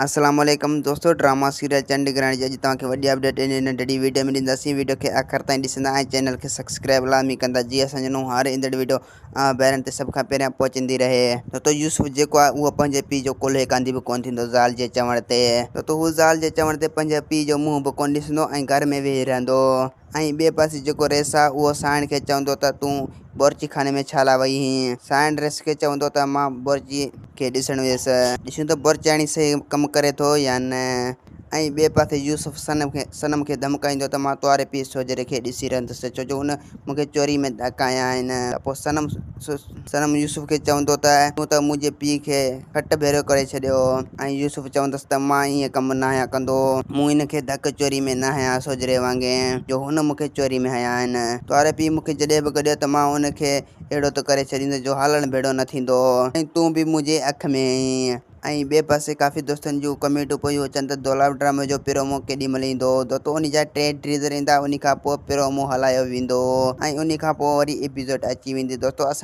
السلام عليڪم دوستو ڊراما سيريل چنڊ گرهڻ جي اڄ توهان کي وڏي اپڊيٽ ان ننڍڙي ويڊيو ۾ ڏينداسين ويڊيو کي آخر تائين ڏسندا ۽ چينل کي سبسڪرائب لازمي ڪندا جي اسان جو نئون هر ايندڙ ويڊيو ڀائرن تي سڀ کان پهريان پهچندي رهي. دوستو يوسف جيڪو آهي اهو پنهنجي پيء جو ڪلهي ڪانڌي به ڪونه ٿيندو زال جي چوڻ تي دوستو هو زال جي چوڻ تي پنهنجي پيء جو منهن به ڪونه ڏسندو ۽ گهر ۾ ويهي رهندو. ۽ ٻئي پاسي جيڪو رئيس آ اهو سانئڻ کي چوندو ته تون بورچي خاني ۾ ڇا لاء وئي هئين؟ سانئڻ رئيس کي چوندو ته مان بورچي کي ڏسڻ ويس. ڏسون ته بورچياڻي صحيح ڪم ڪري ٿو يا نه؟ ۽ ٻئي پاسي يوسف صنم کي صنم کي ڌمڪائيندو ته مان تواري پيء سوجهري کي ڏسي رهندس ڇو جو ان مون کي چوري ۾ ڌڪ هنيا آهن. ته پوء صنم صنم يوسف کي چوندو ته تون ته منهنجي پيء کي کٽ ڀيرو ڪري ڇڏيو ۽ يوسف چوندس ته مان ائين ڪم ناهيان ڪندو، مون هن کي ڌڪ چوري ۾ نه هنيا سوجهري وانگي جو هن مون کي چوري ۾ هنيا آهن. تواري پيء مون کي جڏهن به گڏيو ته مان ان کي اهڙو ته ڪري ڇڏيندس جو هلڻ ڀيڙو نه ٿيندو ۽ تون به منهنجي اک ۾ آهين. ۽ ٻئي پاسي ڪافي دوستن جون ڪمينٽون پيون اچن ته دولاب ڊرامي جو پرومو ڪيڏي مهل ايندو دوستو انهي جا ٽي ٽيزر ايندا انهي کان پوء پرومو هلايو ويندو ۽ انهي کان پوء وري ايپيسوڊ اچي ويندي دوستو اسان.